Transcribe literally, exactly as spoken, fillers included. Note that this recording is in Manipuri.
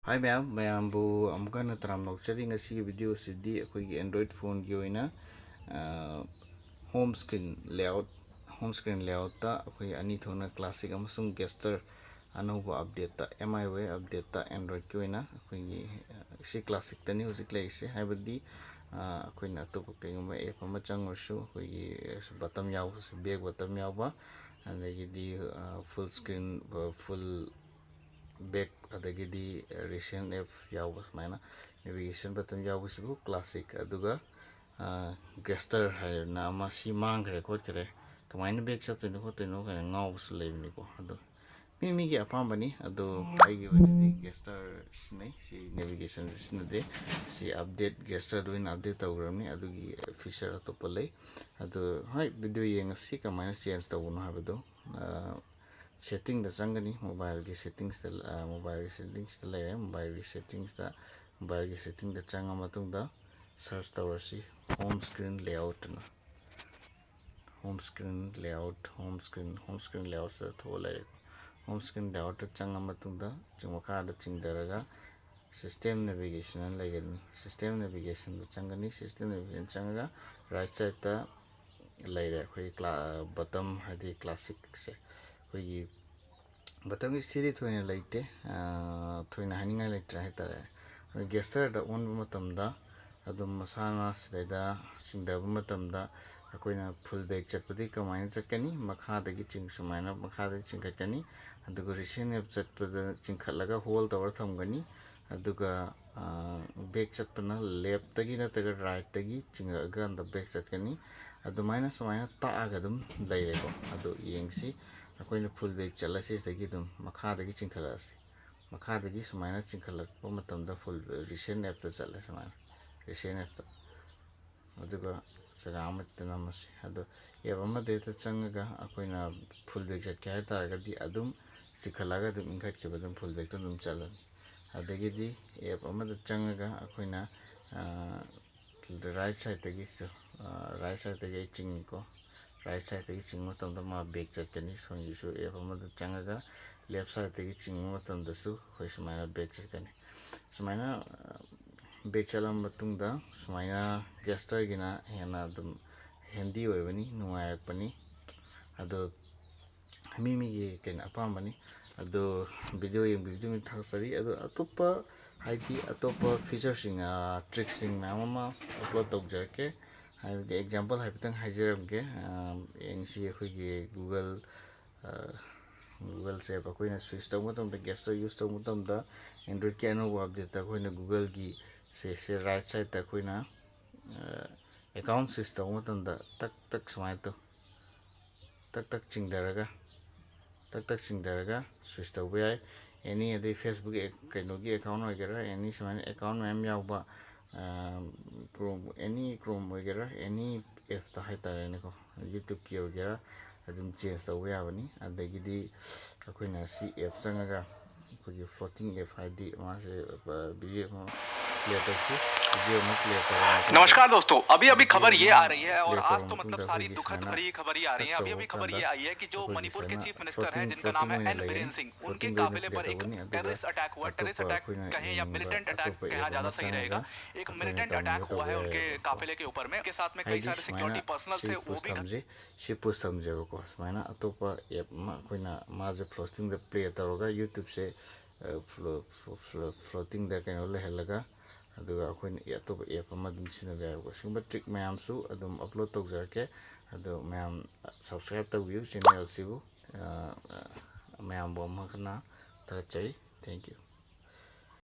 ꯍꯥꯏ ꯃꯌꯥꯝ, ꯃꯌꯥꯝꯕꯨ ꯑꯃꯨꯛꯀ ꯍꯟꯅ ꯇꯔꯥꯝꯅ ꯑꯣꯛꯆꯔꯤ꯫ ꯉꯁꯤꯒꯤ ꯚꯤꯗꯤꯑꯣꯁꯤꯗꯤ ꯑꯩꯈꯣꯏꯒꯤ Android ꯐꯣꯟꯒꯤ ꯑꯣꯏꯅ home screen layout, home screen ꯂꯦꯑꯥꯎꯠꯇ ꯑꯩꯈꯣꯏ ꯑꯅꯤ ꯊꯣꯛꯅ ꯀ꯭ꯂꯥꯁꯤꯛ ꯑꯃꯁꯨꯡ ꯒꯦꯁꯇꯔ ꯑꯅꯧꯕ ꯑꯞꯗꯦꯠꯇ, M I U I ꯑꯞꯗꯦꯠꯇ Androidꯀꯤ ꯑꯣꯏꯅ ꯑꯩꯈꯣꯏꯒꯤ, ꯑ, ꯁꯤ ꯀ꯭ꯂꯥꯁꯤꯛꯇꯅꯤ ꯍꯧꯖꯤꯛ ꯂꯩꯔꯤꯁꯦ꯫ ꯍꯥꯏꯕꯗꯤ, ꯑ, ꯑꯩꯈꯣꯏꯅ ꯑꯇꯣꯞꯄ ꯀꯩꯒꯨꯝꯕ ꯑꯦꯞ ꯑꯃ ꯆꯪꯉꯨꯔꯁꯨ ꯑꯩꯈꯣꯏꯒꯤ ꯕꯇꯝ ꯌꯥꯎꯕꯁꯦ, ꯕꯦꯛ ꯕꯇꯝ ꯌꯥꯎꯕ, ꯑꯗꯒꯤꯗꯤ, ꯑ, ꯐꯨꯜ ꯁ꯭ꯀ꯭ꯔꯤꯟ, ꯑ, ꯐꯨꯜ ꯕꯦꯛ, ꯑꯗꯒꯤꯗꯤ ꯔꯤꯁꯦꯟ ꯑꯦꯞ ꯌꯥꯎꯕ, ꯁꯨꯃꯥꯏꯅ ꯅꯦꯚꯤꯒꯦꯁꯟ ꯕꯇꯟ ꯌꯥꯎꯕꯁꯤꯕꯨ ꯀ꯭ꯂꯥꯁꯤꯛ꯫ ꯑꯗꯨꯒ, ꯑ, ꯒꯦꯁꯇꯔ ꯍꯥꯏꯅ ꯑꯃ, ꯁꯤ ꯃꯥꯡꯈ꯭ꯔꯦ ꯈꯣꯠꯈ꯭ꯔꯦ, ꯀꯃꯥꯏꯅ ꯕꯦꯛ ꯆꯠꯇꯣꯏꯅꯣ ꯈꯣꯠꯇꯣꯏꯅꯣ ꯀꯥꯏꯅ ꯉꯥꯎꯕꯁꯨ ꯂꯩꯕꯅꯤꯀꯣ꯫ ꯑꯗꯣ ꯃꯤ ꯃꯤꯒꯤ ꯑꯄꯥꯝꯕꯅꯤ꯫ ꯑꯗꯣ ꯑꯩꯒꯤ ꯑꯣꯏꯅꯗꯤ ꯒꯦꯁꯇꯔ ꯁꯤꯖꯤꯟꯅꯩ, ꯁꯤ ꯅꯦꯚꯤꯒꯦꯁꯟꯁꯦ ꯁꯤꯖꯤꯟꯅꯗꯦ꯫ ꯁꯤ ꯑꯞꯗꯦꯠ, ꯒꯦꯁꯇꯔꯗ ꯑꯣꯏꯅ ꯑꯞꯗꯦꯠ ꯇꯧꯈ꯭ꯔꯕꯅꯤ, ꯑꯗꯨꯒꯤ ꯐꯤꯆꯔ ꯑꯇꯣꯞꯄ ꯂꯩ꯫ ꯑꯗꯣ ꯍꯣꯏ, ꯚꯤꯗꯤꯑꯣ ꯌꯦꯡꯉꯁꯤ ꯀꯃꯥꯏꯅ ꯆꯦꯟꯖ ꯇꯧꯕꯅꯣ ꯍꯥꯏꯕꯗꯣ꯫ ꯑ, ꯁꯦꯠꯇꯤꯡꯗ ꯆꯪꯒꯅꯤ, ꯃꯣꯕꯥꯏꯜꯒꯤ ꯁꯦꯠꯇꯤꯡꯁꯤꯗ, ꯑ, ꯃꯣꯕꯥꯏꯜꯒꯤ ꯁꯦꯠꯇꯤꯡꯁꯤꯗ ꯂꯩꯔꯦ꯫ ꯃꯣꯕꯥꯏꯜꯒꯤ ꯁꯦꯠꯇꯤꯡꯁꯤꯗ, ꯃꯣꯕꯥꯏꯜꯒꯤ ꯁꯦꯠꯇꯤꯡꯗ ꯆꯪꯉ ꯃꯇꯨꯡꯗ ꯁꯔꯆ ꯇꯧꯔꯁꯤ, ꯍꯣꯝ ꯁ꯭ꯀ꯭ꯔꯤꯟ ꯂꯦꯑꯥꯎꯠ ꯑꯅ꯫ Home screen layout, home screen, home screen ꯂꯦꯑꯥꯎꯠꯁꯤꯗ ꯊꯣꯛꯑ ꯂꯩꯔꯦ꯫ ꯍꯣꯝ ꯁ꯭ꯀ꯭ꯔꯤꯟ ꯂꯦꯑꯥꯎꯠꯇ ꯆꯪꯉ ꯃꯇꯨꯡꯗ ꯆꯤꯡ ꯃꯈꯥꯗ ꯆꯤꯡꯊꯔꯒ ꯁꯤꯁꯇꯦꯝ ꯅꯦꯚꯤꯒꯦꯁꯟ ꯑꯅ ꯂꯩꯒꯅꯤ꯫ ꯁꯤꯁꯇꯦꯝ ꯅꯦꯚꯤꯒꯦꯁꯟꯗ ꯆꯪꯒꯅꯤ꯫ ꯁꯤꯁꯇꯦꯝ ꯅꯦꯚꯤꯒꯦꯁꯟ ꯆꯪꯉꯒ ꯔꯥꯏꯠ ꯁꯥꯏꯠꯇ ꯂꯩꯔꯦ ꯑꯩꯈꯣꯏꯒꯤ ꯀ꯭ꯂꯥ-, ꯕꯇꯝ, ꯍꯥꯏꯗꯤ ꯀ꯭ꯂꯥꯁꯤꯛꯁꯦ꯫ ꯑꯩꯈꯣꯏꯒꯤ ꯕꯇꯝꯒꯤ ꯁꯤꯗꯤ ꯊꯣꯏꯅ ꯂꯩꯇꯦ, ꯑ, ꯊꯣꯏꯅ ꯍꯥꯏꯅꯤꯡꯉꯥꯏ ꯂꯩꯇ꯭ꯔꯦ ꯍꯥꯏꯇꯥꯔꯦ꯫ ꯑꯗꯣ ꯒꯦꯁꯇꯔꯗ ꯑꯣꯟꯕ ꯃꯇꯝꯗ ꯑꯗꯨꯝ ꯃꯁꯥꯅ ꯁꯤꯗꯩꯗ ꯆꯤꯡꯊꯕ ꯃꯇꯝꯗ ꯑꯩꯈꯣꯏꯅ ꯐꯨꯜ ꯕꯦꯛ ꯆꯠꯄꯗꯤ ꯀꯃꯥꯏꯅ ꯆꯠꯀꯅꯤ? ꯃꯈꯥꯗꯒꯤ ꯆꯤꯡ-, ꯁꯨꯃꯥꯏꯅ ꯃꯈꯥꯗꯒꯤ ꯆꯤꯡꯈꯠꯀꯅꯤ꯫ ꯑꯗꯨꯒ ꯔꯤꯁꯦꯟ ꯑꯦꯞ ꯆꯠꯄꯗ ꯆꯤꯡꯈꯠꯂꯒ ꯍꯣꯜ ꯇꯧꯔ ꯊꯝꯒꯅꯤ꯫ ꯑꯗꯨꯒ, ꯑ, ꯕꯦꯛ ꯆꯠꯄꯅ ꯂꯦꯐꯇꯒꯤ ꯅꯠꯇ꯭ꯔꯒ ꯔꯥꯏꯠꯇꯒꯤ ꯆꯤꯡꯉꯛꯑꯀꯥꯟꯗ ꯕꯦꯛ ꯆꯠꯀꯅꯤ꯫ ꯑꯗꯨꯃꯥꯏꯅ ꯁꯨꯃꯥꯏꯅ ꯇꯥꯛꯑꯒ ꯑꯗꯨꯝ ꯂꯩꯔꯦꯀꯣ꯫ ꯑꯗꯣ ꯌꯦꯡꯁꯤ, ꯑꯩꯈꯣꯏꯅ ꯐꯨꯜ ꯕꯦꯛ ꯆꯠꯂꯁꯤ, ꯁꯤꯗꯒꯤ ꯑꯗꯨꯝ ꯃꯈꯥꯗꯒꯤ ꯆꯤꯡꯈꯠꯂꯛꯑꯁꯤ꯫ ꯃꯈꯥꯗꯒꯤ ꯁꯨꯃꯥꯏꯅ ꯆꯤꯡꯈꯠꯂꯛꯄ ꯃꯇꯝꯗ ꯐꯨꯜ ꯔꯤꯁꯦꯟ ꯑꯦꯞꯇ ꯆꯠꯂꯦ, ꯁꯨꯃꯥꯏꯅ ꯔꯤꯁꯦꯟ ꯑꯦꯞꯇ꯫ ꯑꯗꯨꯒ ꯖꯒꯥ ꯑꯃꯠꯇ ꯅꯝꯃꯁꯤ꯫ ꯑꯗꯣ ꯑꯦꯞ ꯑꯃꯗ ꯍꯦꯛꯇ ꯆꯪꯉꯒ ꯑꯩꯈꯣꯏꯅ ꯐꯨꯜ ꯕꯦꯛ ꯆꯠꯀꯦ ꯍꯥꯏ ꯇꯥꯔꯒꯗꯤ ꯑꯗꯨꯝ ꯆꯤꯡꯈꯠꯂꯒ ꯑꯗꯨꯝ ꯏꯟꯈꯠꯈꯤꯕ ꯑꯗꯨꯝ ꯐꯨꯜ ꯕꯦꯛꯇ ꯑꯗꯨꯝ ꯆꯠꯂꯅꯤ꯫ ꯑꯗꯒꯤꯗꯤ ꯑꯦꯞ ꯑꯃꯗ ꯆꯪꯉꯒ ꯑꯩꯈꯣꯏꯅ, ꯑ, ꯔꯥꯏꯠ ꯁꯥꯏꯠꯇꯒꯤ, ꯑ, ꯔꯥꯏꯠ ꯁꯥꯏꯠꯇꯒꯤ ꯑꯩ ꯆꯤꯡꯉꯤꯀꯣ꯫ ꯔꯥꯏꯠ ꯁꯥꯏꯠꯇꯒꯤ ꯆꯤꯡꯕ ꯃꯇꯝꯗ ꯃꯥ ꯕꯦꯛ ꯆꯠꯀꯅꯤ꯫ ꯁꯣꯝꯒꯤꯁꯨ ꯑꯦꯞ ꯑꯃꯗ ꯆꯪꯉꯒ ꯂꯦꯐ ꯁꯥꯏꯠꯇꯒꯤ ꯆꯤꯡꯕ ꯃꯇꯝꯗꯁꯨ ꯑꯩꯈꯣꯏ ꯁꯨꯃꯥꯏꯅ ꯕꯦꯛ ꯆꯠꯀꯅꯤ꯫ ꯁꯨꯃꯥꯏꯅ ꯕꯦꯛ ꯆꯠꯂꯕ ꯃꯇꯨꯡꯗ ꯁꯨꯃꯥꯏꯅ ꯒꯦꯁꯇꯔꯒꯤꯅ ꯍꯦꯟꯅ ꯑꯗꯨꯝ ꯍꯦꯟꯗꯤ ꯑꯣꯏꯕꯅꯤ, ꯅꯨꯡꯉꯥꯏꯔꯛꯄꯅꯤ꯫ ꯑꯗꯣ ꯃꯤ ꯃꯤꯒꯤ ꯀꯩꯅꯣ ꯑꯄꯥꯝꯕꯅꯤ꯫ ꯑꯗꯣ ꯚꯤꯗꯤꯑꯣ ꯌꯦꯡꯕꯤꯕꯗꯨ ꯊꯥꯒꯠꯆꯔꯤ꯫ ꯑꯗꯣ ꯑꯇꯣꯞꯄ, ꯍꯥꯏꯗꯤ ꯑꯇꯣꯞꯄ ꯐꯤꯆꯔꯁꯤꯡ, ꯇ꯭ꯔꯤꯛꯁꯤꯡ ꯃꯌꯥꯝ ꯑꯃ ꯑꯞꯂꯣꯗ ꯇꯧꯖꯔꯛꯀꯦ꯫ ꯍꯥꯏꯕꯗꯤ ꯑꯦꯛꯖꯥꯝꯄꯜ ꯍꯥꯏꯐꯦꯠꯇꯪ ꯍꯥꯏꯖꯔꯝꯒꯦ꯫ ꯌꯦꯡꯁꯤ, ꯑꯩꯈꯣꯏꯒꯤ ꯒꯨꯒꯜ, ꯒꯨꯒꯜꯁꯦ ꯑꯩꯈꯣꯏꯅ ꯁ꯭ꯋꯤꯆ ꯇꯧꯕ ꯃꯇꯝꯗ, ꯒꯦꯁꯇꯔ ꯌꯨꯁ ꯇꯧꯕ ꯃꯇꯝꯗ, ꯑꯦꯟꯗ꯭ꯔꯣꯏꯗꯀꯤ ꯑꯅꯧꯕ ꯑꯞꯗꯦꯠꯇ ꯑꯩꯈꯣꯏꯅ ꯒꯨꯒꯜꯒꯤ ꯁꯦ, ꯁꯦ ꯔꯥꯏꯠ ꯁꯥꯏꯠꯇ ꯑꯩꯈꯣꯏꯅ ꯑꯦꯀꯥꯎꯟ ꯁ꯭ꯋꯤꯆ ꯇꯧꯕ ꯃꯇꯝꯗ ꯇꯛ ꯇꯛ ꯁꯨꯃꯥꯏꯅ ꯇꯧ, ꯇꯛ ꯇꯛ ꯆꯤꯡꯊꯔꯒ, ꯇꯛ ꯇꯛ ꯆꯤꯡꯊꯔꯒ ꯁ꯭ꯋꯤꯆ ꯇꯧꯕ ꯌꯥꯏ꯫ ꯑꯦꯅꯤ, ꯑꯗꯩ ꯐꯦꯁꯕꯨꯛ ꯀꯩꯅꯣꯒꯤ ꯑꯦꯀꯥꯎꯟ ꯑꯣꯏꯒꯦꯔꯥ, ꯑꯦꯅꯤ ꯁꯨꯃꯥꯏꯅ ꯑꯦꯀꯥꯎꯟ ꯃꯌꯥꯝ ꯌꯥꯎꯕ, ꯀ꯭ꯔꯣꯝ, ꯑꯦꯅꯤ ꯀ꯭ꯔꯣꯝ ꯑꯣꯏꯒꯦꯔꯥ, ꯑꯦꯅꯤ ꯑꯦꯞꯇ ꯍꯥꯏꯇꯥꯔꯦꯅꯦꯀꯣ, ꯌꯨꯇ꯭ꯌꯨꯕꯀꯤ ꯑꯣꯏꯒꯦꯔꯥ, ꯑꯗꯨꯝ ꯆꯦꯟꯖ ꯇꯧꯕ ꯌꯥꯕꯅꯤ꯫ ꯑꯗꯒꯤꯗꯤ ꯑꯩꯈꯣꯏꯅ ꯁꯤ ꯑꯦꯞ ꯆꯪꯉꯒ ꯑꯩꯈꯣꯏꯒꯤ ꯐ꯭ꯂꯣꯇꯤꯡ ꯑꯦꯞ, ꯍꯥꯏꯗꯤ ꯃꯥꯁꯦ ꯚꯤꯗꯤꯑꯣ ꯑꯃ ꯄ꯭ꯂꯦ ꯇꯧꯁꯤ꯫ ꯚꯤꯗꯤꯑꯣ ꯑꯃ ꯄ꯭ꯂꯦ ꯇꯧꯔ ꯃꯇꯨꯡꯗ, नमस्कार दोस्तों, अभी अभी खबर ये आ रही है और ꯄ꯭ꯂꯦ आज ꯇꯧꯔ तो मतलब ꯃꯇꯨꯡꯗ सारी ꯑꯩꯈꯣꯏꯒꯤ दुखद ꯁꯨꯃꯥꯏꯅ भरी खबर ही आ रही है। अभी अभी खबर ये आई है कि जो मणिपुर के चीफ मिनिस्टर हैं जिनका नाम है एन बिरेन सिंह, उनके काफिले पर एक टेररिस्ट अटैक हुआ है। टेररिस्ट अटैक कहें या मिलिटेंट अटैक कहा ज्यादा सही रहेगा, एक मिलिटेंट अटैक हुआ है उनके काफिले के ऊपर में। उनके साथ में कई सारे सिक्योरिटी पर्सनल थे, वो भी ꯁꯤ ꯄꯣꯁ ꯊꯝꯖꯩꯕꯀꯣ꯫ ꯁꯨꯃꯥꯏꯅ ꯑꯇꯣꯞꯄ ꯑꯦꯞ ꯑꯃ ꯑꯩꯈꯣꯏꯅ ꯃꯥꯁꯦ ꯐ꯭ꯂꯣꯇꯤꯡꯗ ꯄ꯭ꯂꯦ ꯇꯧꯔꯒ ꯌꯨꯇ꯭ꯌꯨꯕꯁꯦ ꯐ꯭ꯂꯣꯇꯤꯡꯗ ꯀꯩꯅꯣ ꯂꯩꯍꯜꯂꯒ, ꯑꯗꯨꯒ ꯑꯩꯈꯣꯏꯅ ꯑꯇꯣꯞꯄ ꯑꯦꯞ ꯑꯃ ꯑꯗꯨꯝ ꯁꯤꯖꯤꯟꯅꯕ ꯌꯥꯏꯕꯀꯣ꯫ ꯁꯤꯒꯨꯝꯕ ꯇ꯭ꯔꯤꯛ ꯃꯌꯥꯝꯁꯨ ꯑꯗꯨꯝ ꯑꯞꯂꯣꯗ ꯇꯧꯖꯔꯛꯀꯦ꯫ ꯑꯗꯣ ꯃꯌꯥꯝ ꯁꯕꯁꯀ꯭ꯔꯥꯏꯕ ꯇꯧꯕꯤꯌꯨ ꯆꯦꯅꯦꯜꯁꯤꯕꯨ꯫ ꯃꯌꯥꯝꯕꯨ ꯑꯃꯨꯛ ꯍꯟꯅ ꯊꯥꯒꯠꯆꯔꯤ꯫ Thank you꯫